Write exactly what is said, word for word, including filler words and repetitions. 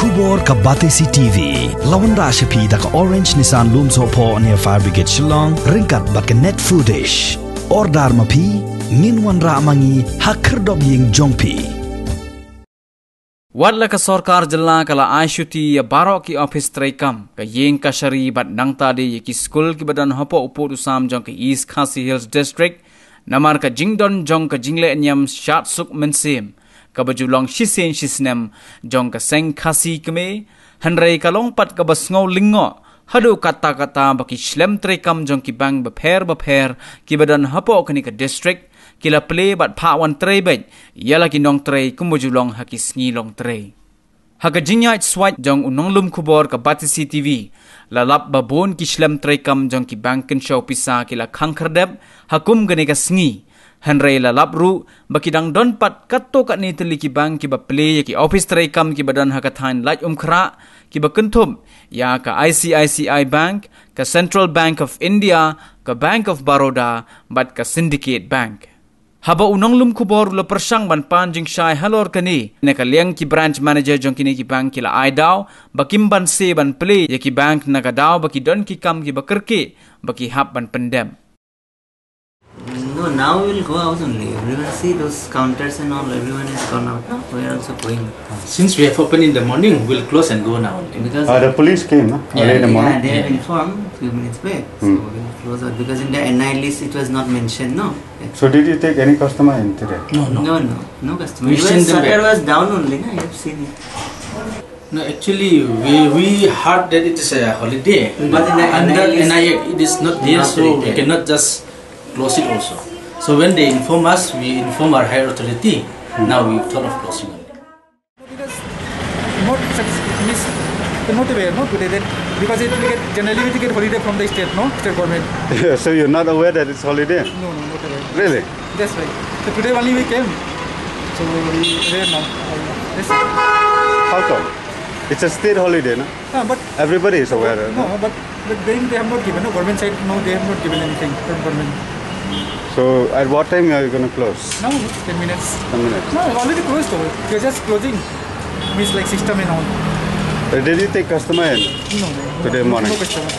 Khubor ka Batesi T V la wanrah sha phi da ka Orange Nissan Lumsohphoh near Fire Brigade Shillong ryngkat bad ka Net Foodish. Order ma phi, ngin wanrah ma ngi ha khyrdop ïing jong phi. Wat la ka sorkar jylla ka la ai shuti ïa baroh ki office treikam, ka ïing kashari bad nangta de ïa ki skul kiba don hapoh u pud u sam jong ka East Khasi Hills District, namar ka jingdon jong ka jingleh niam shad suk mynsiem kaba ju long shisien shisnem jong ka seng Khasi kmie, hynrei ka long pat kaba sngew lyngngoh haduh katta katta ba ki shlem treikam jong ki bank bapher bapher kiba don hapoh kane ka district ki la plie bad phah wan trei beit ïa la ki nongtrei kumba ju long ha ki sngi longtrei. Ha ka jingïaid swait jong u nonglum khubor ka Batesi T V, la lap ba bun ki shlem treikam jong ki bank kynshew pisa ki la khang khyrdep ha kum kane ka sngi. Hynrei la lap ruh ba ki dang don pat katto katne tylli ki bank kiba plie ïa ki office treikam kiba don ha ka thaiñ Laitumkhrah, kiba kynthup ïa ka I C I C I Bank, ka Central Bank of India, ka Bank of Baroda bad ka Syndicate Bank. Haba u nonglum khubor u la pyrshang ban pan jingshai halor kane, na ka liang ki branch manager jong kine ki bank ki la ai daw ba kim banse ban plie ïa ki bank na ka daw ba ki don ki kam kiba kyrkieh ba ki hap ban pyndep. No, now we will go out only. Everyone see those counters and all, everyone has gone out. No? We are also going. Since we have opened in the morning, we'll close and go now only. Because Uh, the police came huh? Early in the yeah, morning. They have informed few minutes back. So we'll close out because in the N I list it was not mentioned, no? So did you take any customer in today? No, no. No, no, no customer. We Even send them shutter back. Was down only, no? I have seen it. No, actually, we, we heard that it is a holiday. But in the Under N I A list, N I A, it is not there, Not so we written. Cannot just close it also. So when they inform us, we inform our higher authority. Now we thought of closing only. Because not success, miss, not aware, no, today that because it we get generally we get holiday from the state, no, state government. So you're not aware that it's holiday? No, no, not aware. Really? That's right. So today only we came. So we aware now. Yes, sir. How come? It's a state holiday, no? No, but Everybody is aware. No, but but then they have not given. No, government side, no, they have not given anything from government. So at what time are you gonna close? Now it's ten minutes. Ten minutes. No, already closed though. They're just closing. Means like system and all. Uh, did you take customer in? No, no, no. Today morning. No customer.